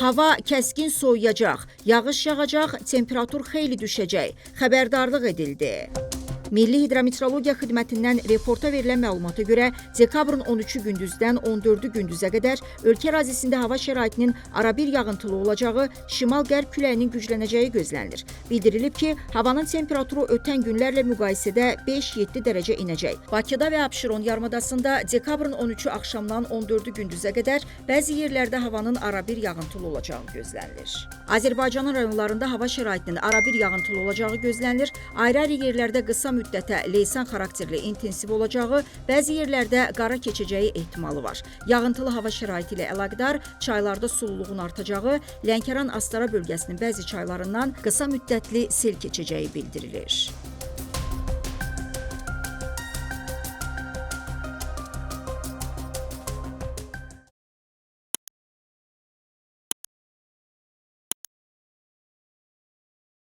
Hava kəskin soyuyacaq, yağış yağacaq, temperatur xeyli düşəcək. Xəbərdarlıq edildi. Milli Hidrometeorologiya Xidmətindən reporta verilən məlumata görə dekabrın 13-ü gündüzdən 14-ü gündüzə qədər ölkə ərazisində hava şəraitinin arabir yağıntılı olacağı, şimal-qərb küləyinin güclənəcəyi gözlənilir. Bildirilib ki, havanın temperaturu ötən günlərlə müqayisədə 5-7 dərəcə enəcək. Bakıda və Abşeron yarımadasında dekabrın 13-ü axşamdan 14-ü gündüzə qədər bəzi yerlərdə havanın arabir yağıntılı olacağı gözlənilir. Azərbaycanın rayonlarında hava şəraitinin arabir yağıntılı olacağı gözlənilir. Ayrı-ayrı yerlərdə qısa müddətə leysan xarakterli intensiv olacağı, bəzi yerlərdə qara keçəcəyi ehtimalı var. Yağıntılı hava şəraiti ilə əlaqədar çaylarda sululuğun artacağı, Lənkəran-Astara bölgəsinin bəzi çaylarından qısa müddətli sel keçəcəyi bildirilir.